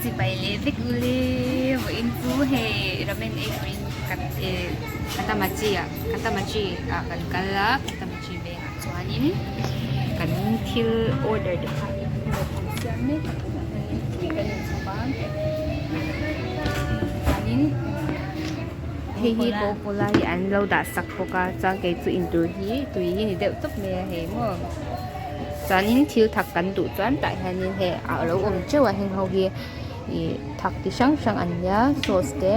Chibai leh vek ule vawiin chu hei ramen ei turin kan eh Katamachi ah Katamachi ah kan kal a Katamachi vengah chuanin kan thil order te kha an siam mek a tunah hianin tui kan inchhawp a chuanin hei hi coca cola hi an lo dah sak bawk a chuan kei chu intur hi tui hi ni deuh tawp mai a hei maw. Chuanin thil thak kan duh chuan tah hianin hei a lo awm teuh a heng ho hi ih thak ti hrang hrang an nia sauce te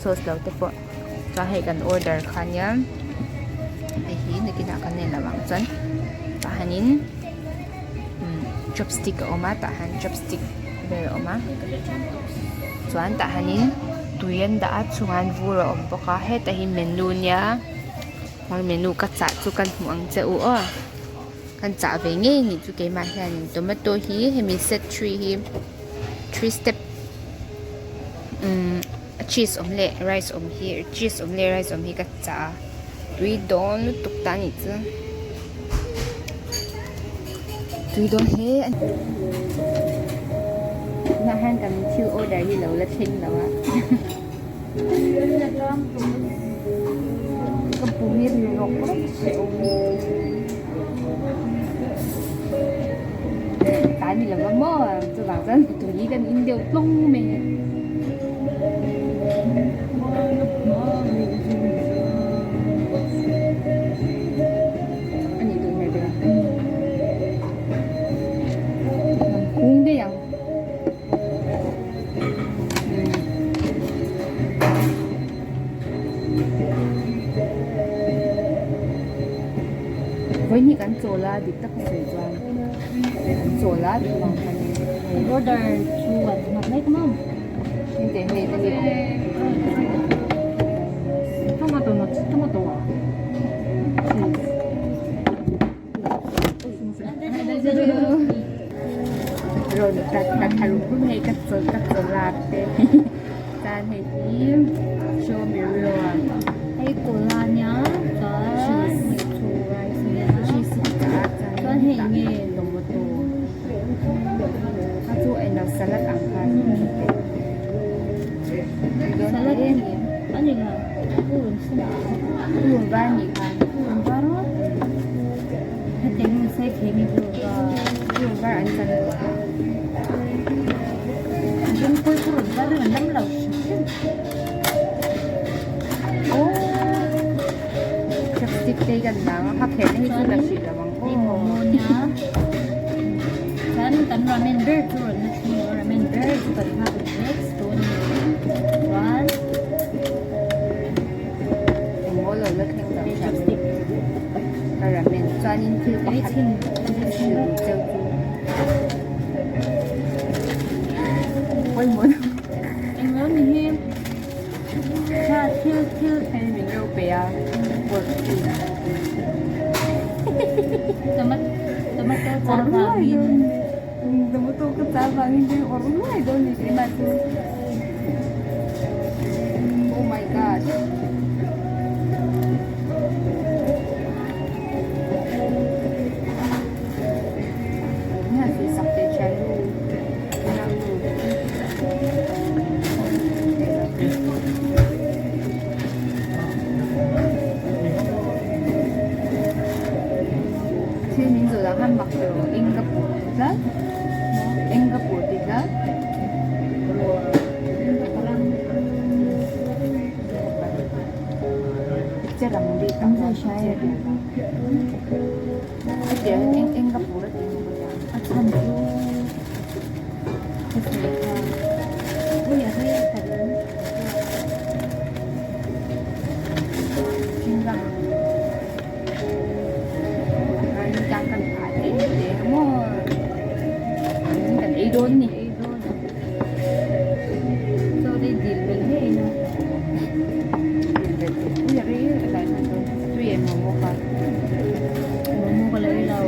sauce lo te pawh chuan hei kan order kha nia hei hi nakinah kan nei lo ang chuan tah hianin umm chopstick a awm a tah hian chopstick vel a awm a chuan tah hianin tui an dah a chhungah hian vur a awm bawk a heta hi menu nia menu ka chah chu kan hmuh ang che u aw. Kan chah ve ngei anih chu keimah hianin tomato hi hemi set three hi three step umm cheese awm leh rice awm hi cheese awm leh rice awm hi ka chah a tui dawn lutuk ta anih chu tui dawn hle a ni tunah hian kan thil order hi lo la thleng lo a ka pum hi ri rawk rawk Tlai ni lova maw chuvang chuan tui kan in deuh tlawng mai a. Ani duh hmel bawk a. Lam kung daih ang. Vawiin hi kan chawl a dik tak a sawi chuan kan chawl a tih ang khan in order chu an hmak mai ka mawm hei hei te hi tomato no tomato a rawn ka ka tharum rum hei ka chawl ka chawl a te chuan hei hi show me real a hei cola nia chuan cheese hi ka chah a chuan hei enge tomato kha chu englo salad ang khan salad ani lo purun sen purun var anih kha purun var a hetiang hi sai thei mi purun var purun var an chan tawh a Zingpui purun var hi an lam lo hrim hrim aww chopstick te hi kan dang a hakhelh na hi chu la hrih lo ang hei momo nia chuan kan ramen ber chu rawn la thleng a ramen ber chu kan nghak next dawn a ni chuan engmaw lo la thleng lo hei chopstick ka ramen chuanin thil pakhat hrilh duh cheu chu pawimawh engmaw ni hi kha thil thil hei min lo pe a tomato char vangin tomato ka char vangin hei awrh nuai dawn ni keimah chu oh my god Hian tih sak teh thian nu nau nu thil min zawh lah khan mak tawh eng ka pur ti tlat eng ka pur ti tlat che rang bik ang che rang hetiang eng eng ka pur a tih maw ka tia a chhan chu ka sawi kha ui a rei ka ring thinglang tang kan phah te te maw kan ei dawn a ni. Ei dawn a chaw te dil belh ngei na dil belh ui a rei a tlai hman dawn tui em momo kha momo ka lo ei lo.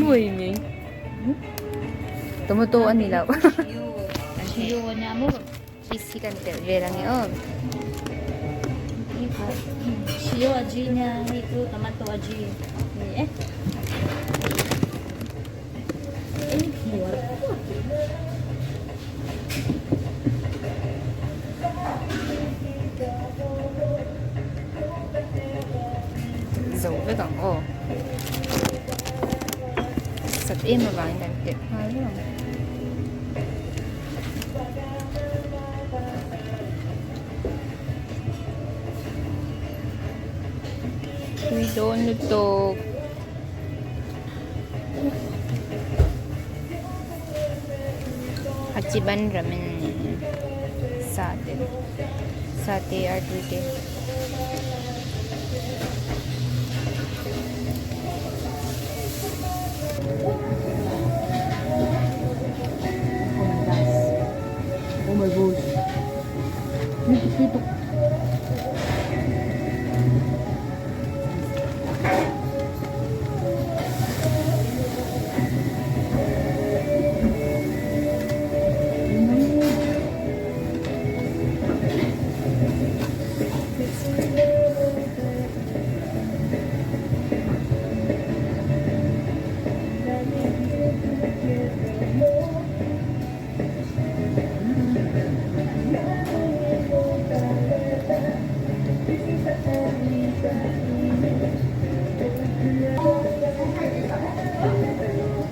Wei Tomato a ni lo. Chio ania maw? Cheese hi kan telh vel ange aw. Chio aji nia hei chu tomato aji ni e. Zo vek ang aw. Sat em avangin kan telh nghal vek ang. Tui dawn lutuk. Hachiban ramen sa te sa te artui te. Oh my gosh. Oh my gosh. Lutuk lutuk.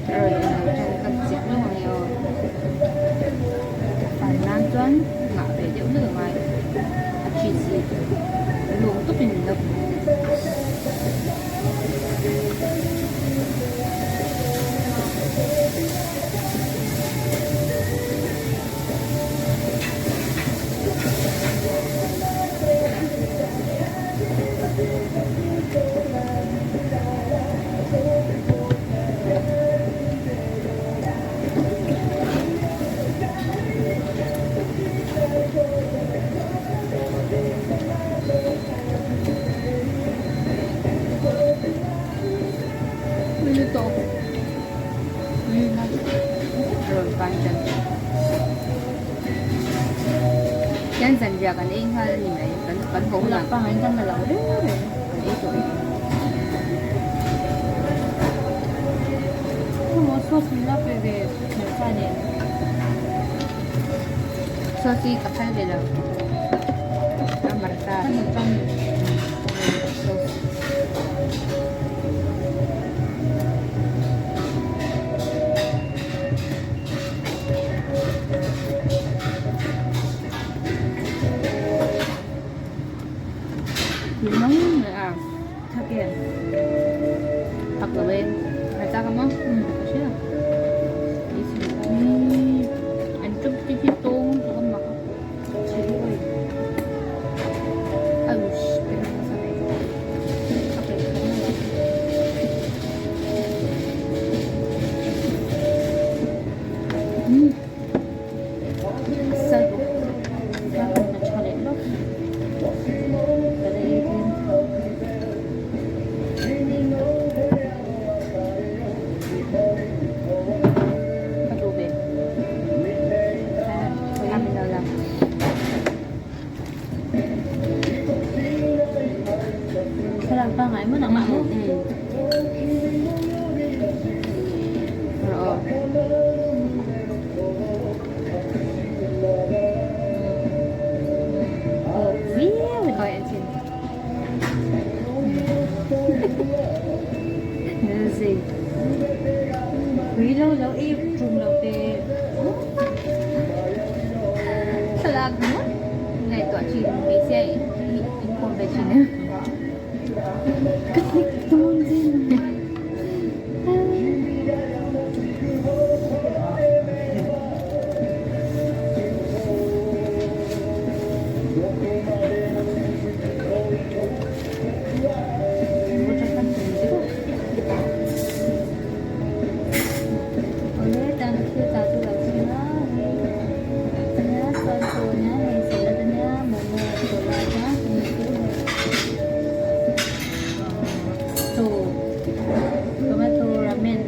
Rawn inlo tan ka chik lo ang e aw. Fai nan chuan ngah ve deuh hlek a ngai a cheese hi lung tawpin min lo Rawn pan tan hian zanriah kan ei nghal a ni mai kan kan haw hunah Pangai kan la lo reng reng kan ei tawh em. Emaw sauce min la pe ve hmeltha nen. Sauce hi ka phal ve lo. A mar ta. Ka hmu chang. Sauce. Tui mang mai a. Thak em? Thak lo e. A chak a maw? Ka hria. An chopstick hi tawng lutuk a mak a. Chili oil. Aiush pen nasa mai. A peih khat mai a. Sal bawk. Ka a tha leh lawk. Ka la ei tlem tho. Ka duh ve. A min lo la. Thlalak pangngai maw nangmah maw? Aw. Aw viau a ni. Awi an chin. Nilzei. Pui lo lo ei tum lo te. Thlalak ringawt ngaihtuah thin hmeichhia inkhawm ve thin a. Ka hnek dawn zin. Awle tan thil ta chu lo thleng a hei nia chuan chaw nia hei salad ania momo collage a hemi chu hei chaw tomato ramen.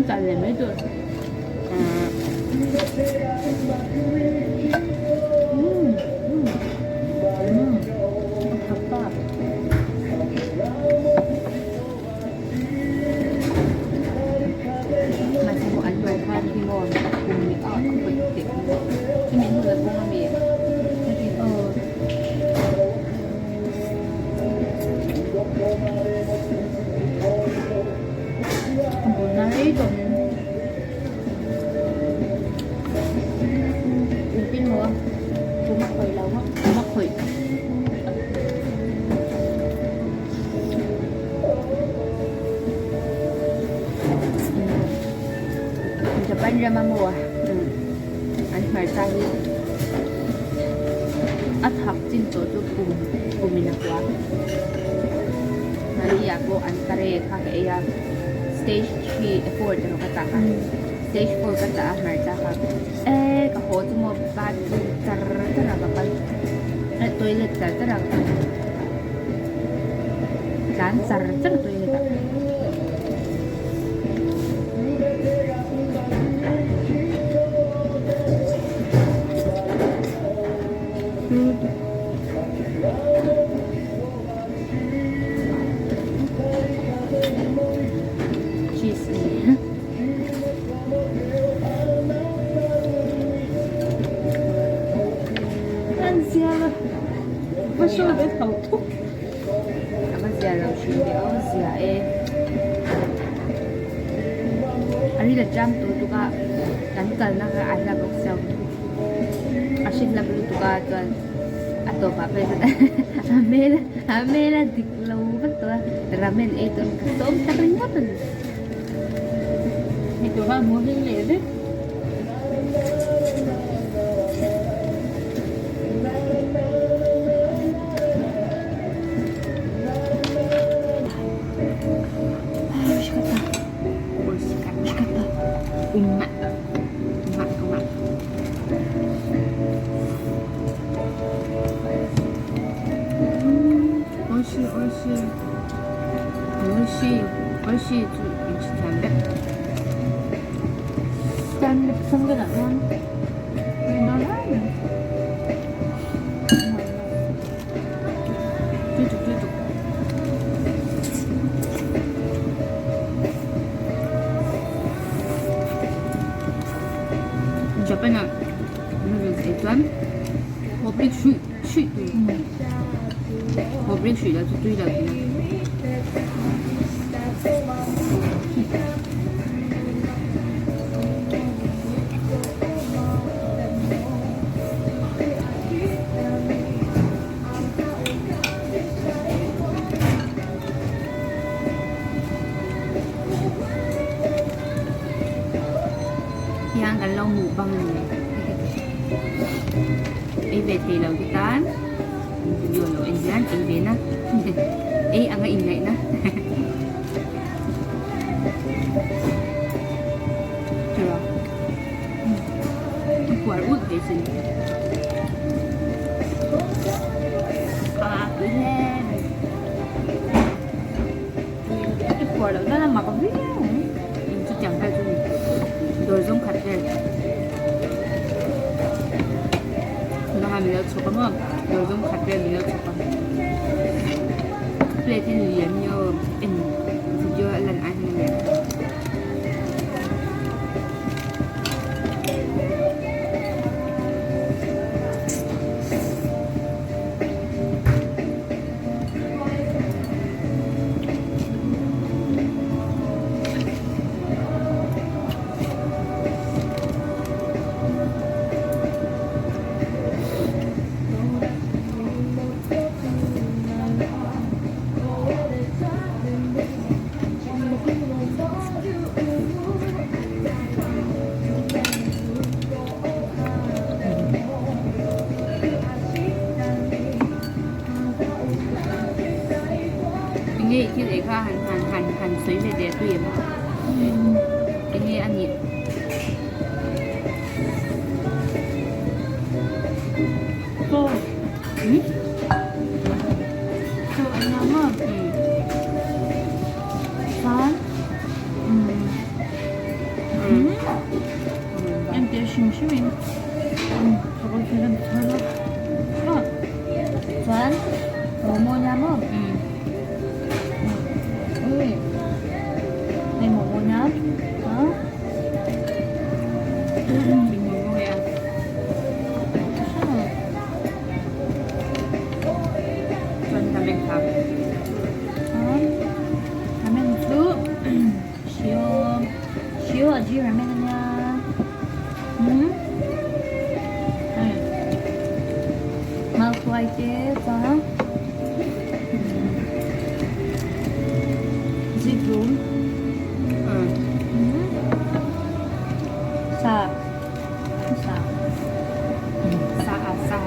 Kan leh mai tur. Mahse maw an hnuai khan hi maw kum a khawih teh chumi hnu la kawng ami A bawlna rei tawh nen engtin maw kum a khawih lo a kum a khawih. Japan rama maw an hmarcha hi a thak chin tawh chu kum kumin a hua mahni ah pawh an kare kha ka ei a stage 3 4 te ka chah a stage 4 ka chah a hmarcha kha e ka haw chu maw bathroom char char ah ka kal toilet char char ah ka kal tlan char char toilet ah. Cheese a ni a. An zia la va show ve tho thuk. A va zia lo thin ve aw zia e. A ri la jam tur tuk a kan kalna kha a hla bawk sia a hrin lam lutuk a chuan a tawpah phei chuan a hmel a hmel a dik lo vek tawh a ramen ei chuan ka sawm ta ringawt a ni. Hei tur khan hmuh hlim leh vek. Japan ah noodles ei chuan hawp rik hruih hruih tui hawp rik hruih loh chu tui lo tih na. Hian kan lo mukbang a ni ei ve thei lo te tan video lo en hian ei ve na ei anga inngaih na tiraw a puar ut ve sin a tui hle mai. I phuar loh dan a mak viau ang. In chutiang vel chu ni. Dawr zawng khat vel. Tunah min lo chhawk a maw? Dawr zawng khat vel min lo chhawk a. Plate hi lian nge en video a lan ai hian a lian. Enge i thil ei kha han han han han sawi ve teh tui em enge a nih. Chaw chaw an ang a chuan. Hi ramen ania umm hei malkhuai te chuan zikhlum umm sa sa sa a sa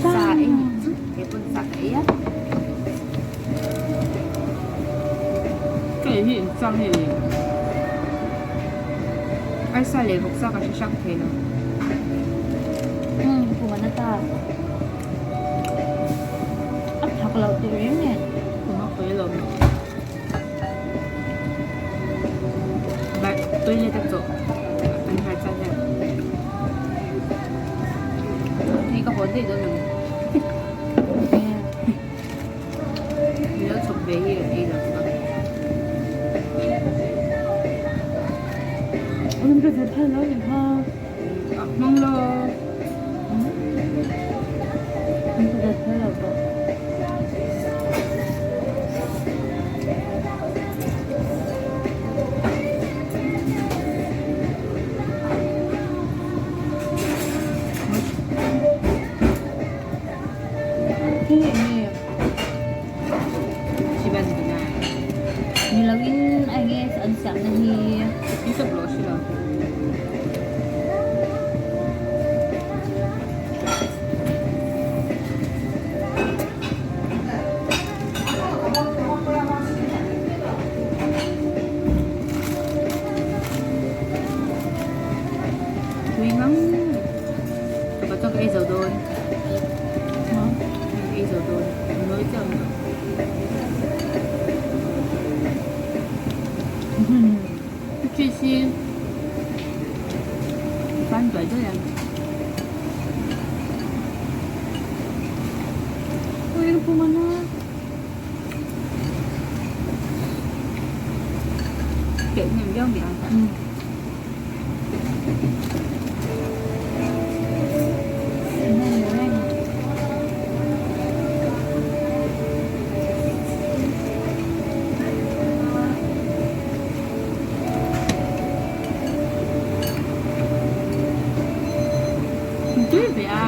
sa ei nih chu he pawn sa ka ei a. Ka ei hi engchang nge ni? Arsa leh vawksa ka hre hrang thei lo. Umm kum an ata a thak loh teh reng nen. Kum a kawi lo maw? But toilet a chawh an har chak hian hei ka hawn daih dawn a ni. Min lo chhawp ve hi ei lo chu. An hre ve phal lo ni kha. A hmang lo. An hre ve phal lo tawh. Ni loin I guess an siamna hi Tui ngang Ka chuan ka ei zo dawn. Ei zo dawn. Nawi chiah ang tawh. Cheese hi ban duai duai ang. Ui ka pum ana. Keh hnem viau ni ang. Tui ve a.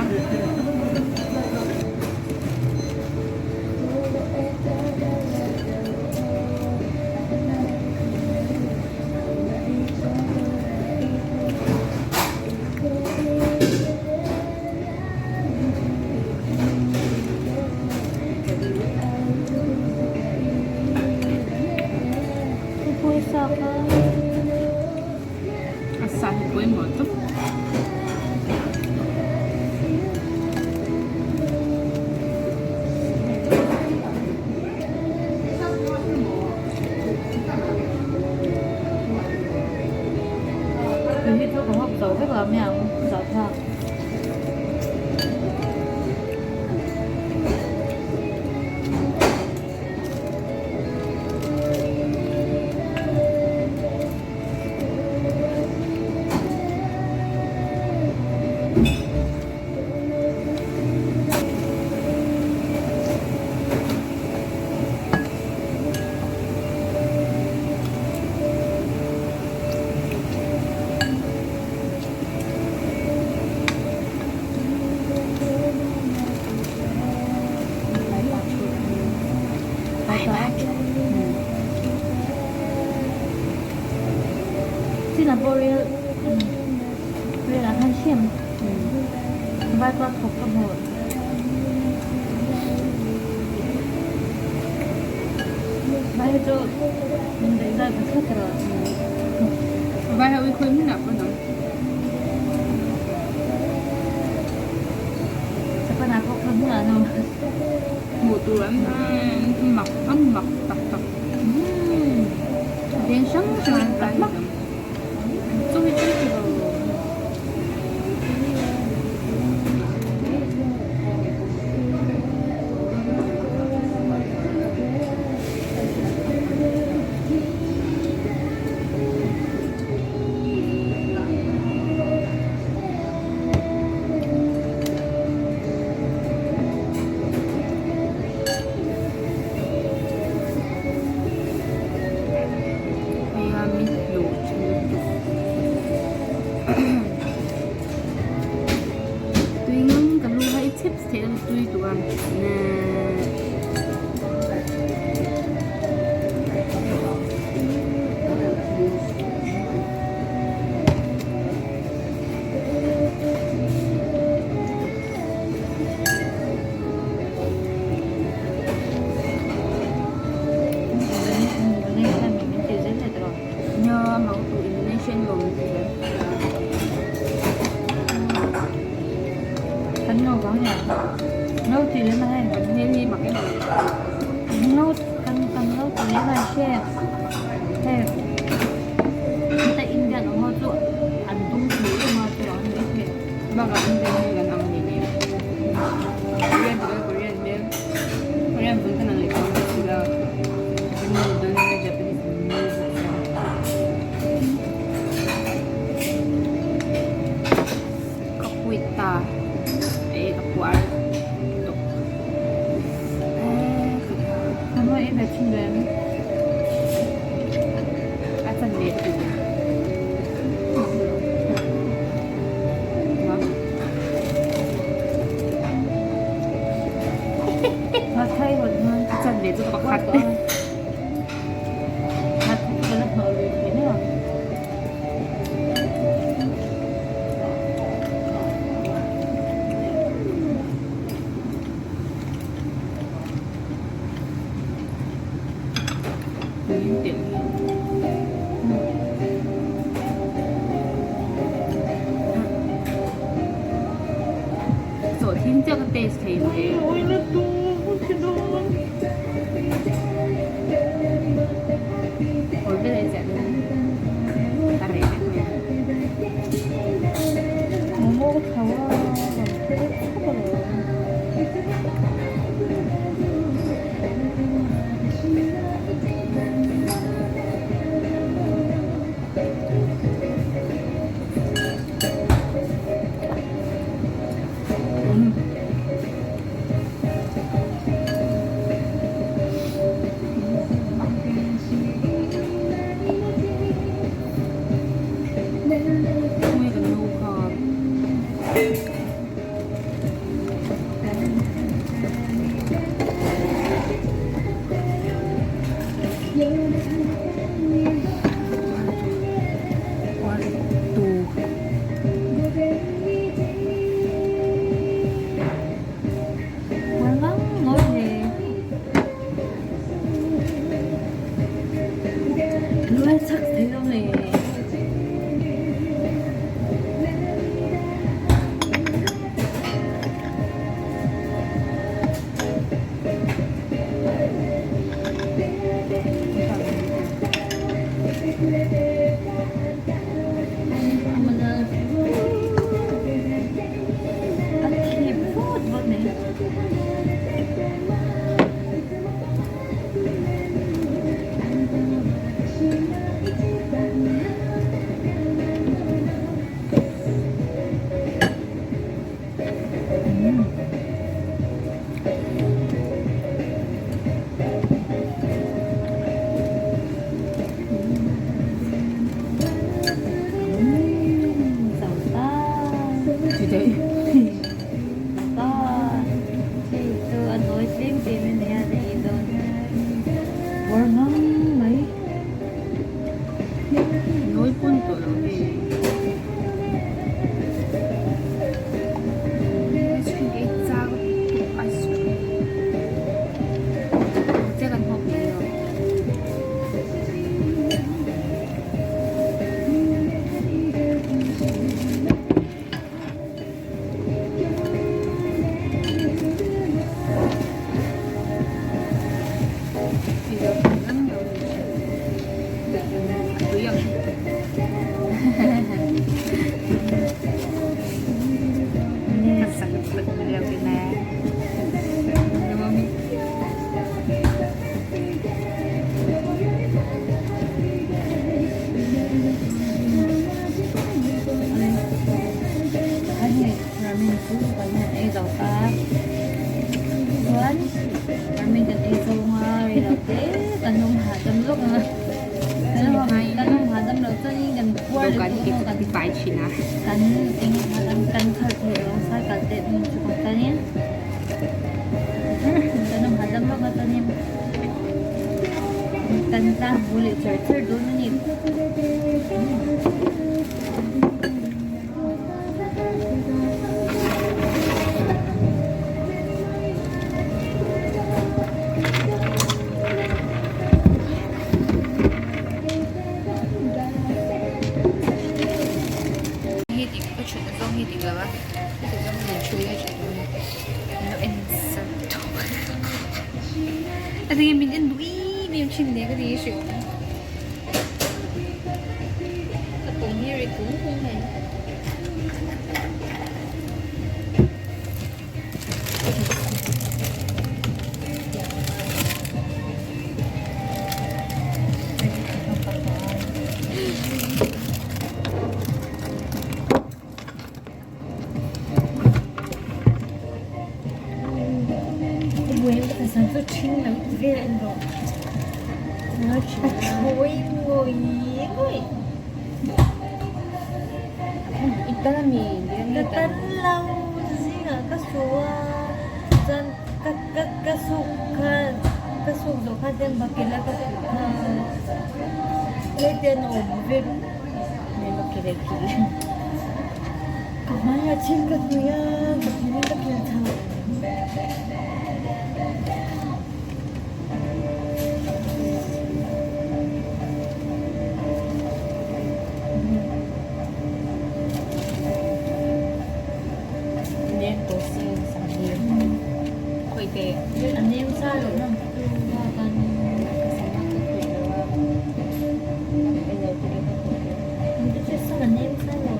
A sa hi pawimawh tawp. Tui hi chu ka hawp zo vek lo mai ang zah thlak. Singapore rel rel ah khan hriam vaipa thawk ka hmu. Vai hi chu min daih zai ka thlawt rawh. Vai ho i khawi hmunah pawh an awm. Japan ah pawh khawi hmunah an awm. Hmuh tur an mak an mak tak tak. Veng hrang hrang an vai hi an awm. Chu hi chu ti lo. Hei a mi hnuh theih na tui tuk a Nia mang tu Indonesian lawm min ti zel. Kan ngo vang nge ngo ti lem a hei. Kan hmel hi mak em em. Ngo kan kan ngo ti lem a hre hei heta Indian ang ho chu an tum thei em a chu ang mai thei. Bakah Indian hmel kan ang ni nen. Korean ti vel Korean hmel Korean vun kan ang leh chuang bawk si lo. Japanese dawn ila Japanese hmel bawk si lo. Ka quit ta e ka puar tuk Kan hawi ei ve thin ve em? A chan ve tu. A chan ve chu pakhat. Sawhthing chiah ka taste thei mai. Hawi vel ei chiah dawn a reh vek mai a. Momo ka tho a, rawn phe deuh chhup alawm. Khawnge kan no kha. One, two. Nawi pawn tawh lo ve. Ice cream ei chak lutuk ice cream. Chiah kan hawk mai lo. Ramen chu kan han ei zo ta chuan ramen kan ei zo nga rei lo te kan awm hahdam lawk ang a kan awm hahdam loh chuanin kan puar leh tawh ang a kan eng kan khalh theih lo cycle te chu kan chuanin. lawk a chuanin kan tlan haw leh char char dawn a ni. Hi dik ka thut na zawng hi dik lo a heti zawng hi an thu hi a thut dawn a min lo en sa tawp a tinge min en duh em em thin le ka ti hrilh ka pawm hi ri kung kung mai. Ka tan lo zingah ka su a chuan ka ka ka suk kha ka suk zawh kha chuan bakilh a ka khuh kha hetiang a awm vek. Ka hmaiah thil ka hnawih a, ka phel in ka phel thla. A nem sa loh na chu kan Sam a nem sa lo.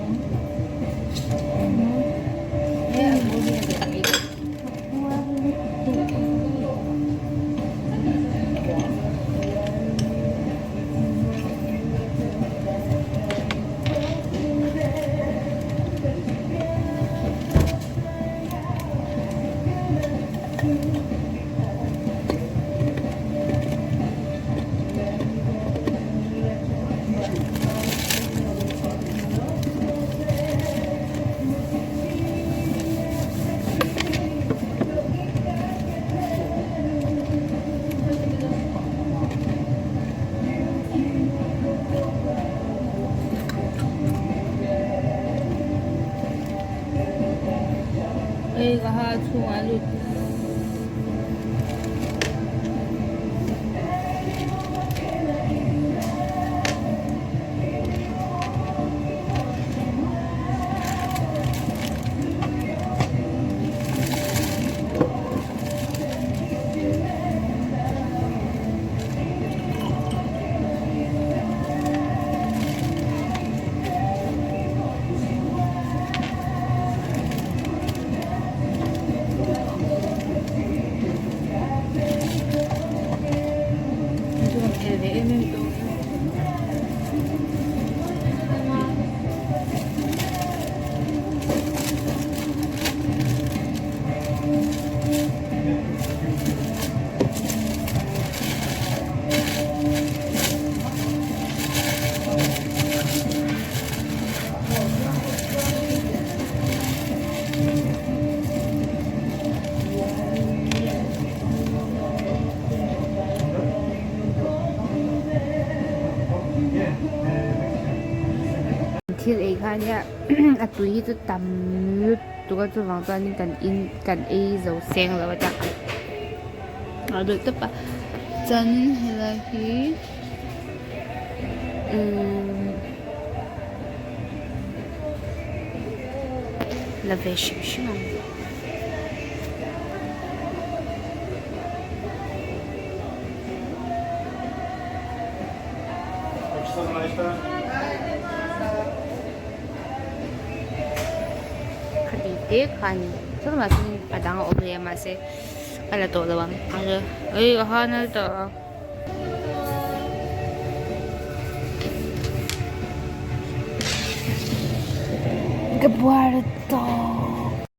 Hei ka ha chhungah a lut. Thil ei kha ania a tui hi chu tam lutuk a chuvang chuanin kan in kan ei zo seng lo a tak a deuh tawp a chuanin helai hi umm la ve hrim hrim ang. Khati te kha a ni chuan mahse a dang a awm leh a mahse a la tawh lo ang a ha nal tawh a. Ka buar tawh.